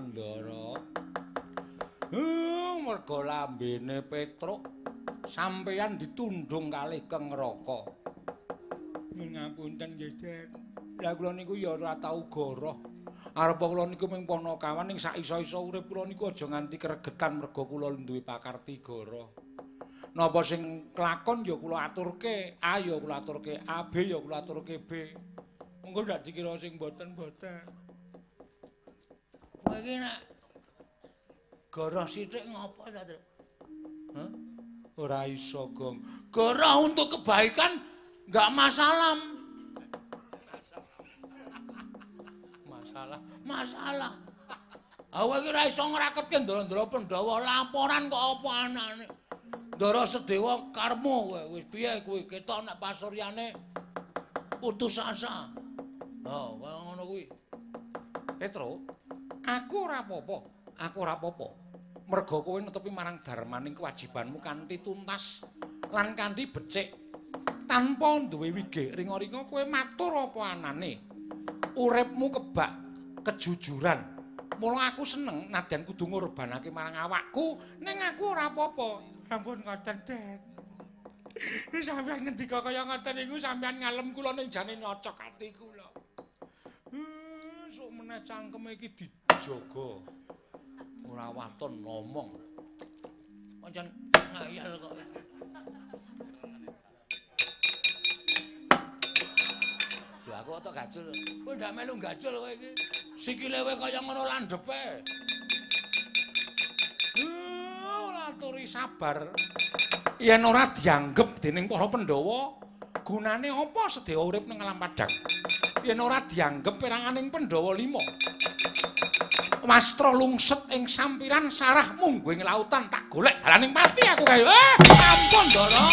Ndara. Merga lambene Petruk sampeyan ditundhung kalih Keng Raka. Nyuwun ngapunten nggih, Den. Lah kula niku ya ora tau goroh. Arepa kula niku mung panakawan ning sak iso-iso urip kula niku aja nganti kregetan merga kula duwe pakarti goroh. Napa sing kelakon ya kula aturke, A ya kula aturke A, B ya kula aturke B. Monggo ndak dikira sing mboten-mboten. Kowe iki nek goroh sithik ngopo ta, Tru? Hah? Ora iso, Gong. Goroh untuk kebaikan enggak masalah. Masalah, masalah. Kowe iki ora iso ngraketke ndara-ndara Pandhawa laporan kok apa anane. Ndara Sedewa karmo kowe wis piye kuwi ketok nek pasuryane putus asa. Oh, kaya ngono kuwi. Petro, aku ora apa-apa. Aku ora apa-apa. Merga kowe netepi marang dharmaning kewajibanmu kanthi tuntas lan kanthi becik. Tanpa duwe wigih ringa-ringa kowe matur apa anane. Uripmu kebak kejujuran. Mula aku seneng nadyan kudu ngorbanake marang awakku, ning aku ora apa-apa. Ampun ngoten, Den. Sampeyan ngendika kaya ngoten niku sampeyan ngalem kula ning jane nyocok ati kula. Sok meneh cangkeme iki dijaga. Ora waton ngomong. Pancen ngayal kok. Lho aku tok gajul. Kowe ndak melu gajul kowe iki. Sikile kowe kaya ngono landhepe. Ora aturi sabar. Yen ora dianggep dening para Pandhawa, gunane apa Sedewa urip ning alam padhang? Yen ora dianggep peranganing Pandhawa 5. Wastra lungset ing sampiran sarah mungguh ing lautan tak golek dalaning pati aku kae. Ampun, Ndara.